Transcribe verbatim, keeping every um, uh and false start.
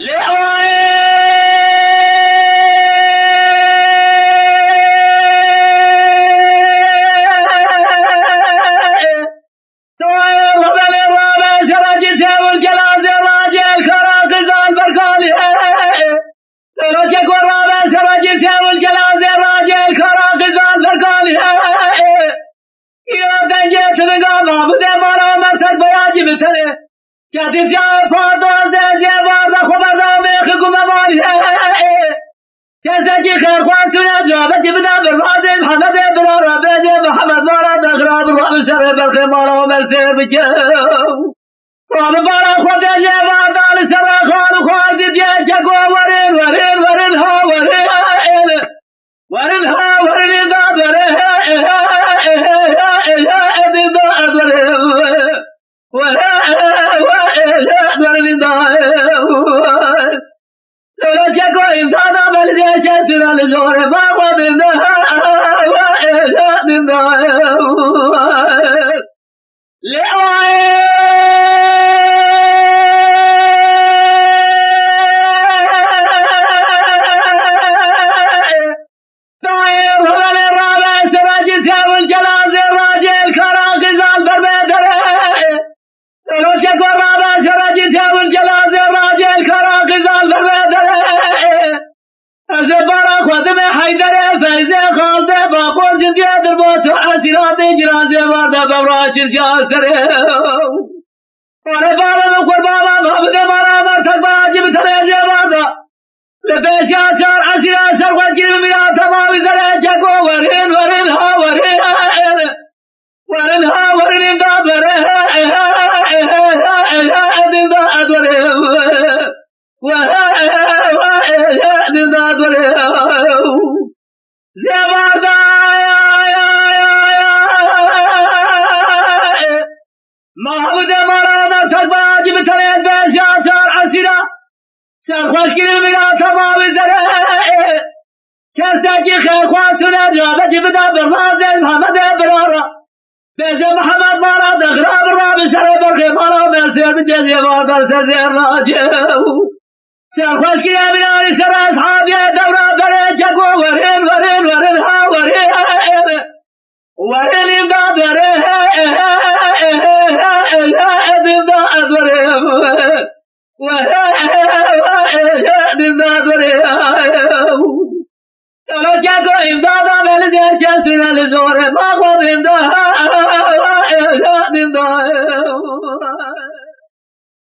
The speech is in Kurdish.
Lê ay! Ay, rabe, lê rabe, şeracî çewil gelazê racê kara qizal berkalî. Şeracê ku rabe, şeracî çewil gelazê racê kara qizal berkalî. Ya dengê tiniga nabide mara mertek beyacî bitene. Ketî cayê pardon de cê varda xwe berda mêxi ku me varî. Kesekî xêrxwaz tune cavekî bide bi radê Mihemedê bira Rebêdê Mihemed mara dexira bi ra bi şerê berxê mala Omer sêr bike. Rabibara xwe de lê va da li ser xal û xal di bê keko werin, werin, werin, ha, werin, werin, ha, werin, da, werin, da, werin, da, werin, da, werin, da, keko imdada bel de çetira li zor ba xwe bin da, werin, da, werin, da. Lê ay! Dayê, rabe, rabe, şeracî çewil gelazê racê kara qizal berbe dere. Şeracê ku rabe, şeracî çewil gelazê racê kara qizal berbe dere. Ez ê bara xwe dime Heyderê, Feyzê, Xaldê, Baqor, Cindiyê, Dirboç û Esîratê, Girazê, Varde, Bevra, Şirşa, Serê. Ore bara min qurbana, Mabide mara, Martek, Bacî, bi tenê zê Varde. Li pêşiya çar Esîra, Serxweşgirî, bi mîra temawî zere, keko werin, werin, ha, werin. Werin ha werin da bere, din da bere. Din da bere. Zevada ya, ya, ya, ya. Mahmud Emara da takbacı bir tane beş yaşar asira. Serxweşkirî mîra temamî zere. Kesekî xêrxwaz tune cavekî bida bi razê Mihemedê birara. Bêje Mihemed mara dexira bi ra bi şerê berxê mara Mesê bi cezê va berse zê racê. Serxweşkirî mîra li ser eshabiyê dewra berê keko werin, werin, werin, ha, werin. Werin da bere, din da bere. Were, were, din da bere. Şeracê ku imdada beli de kesine li zore, ba xwe din da, din da.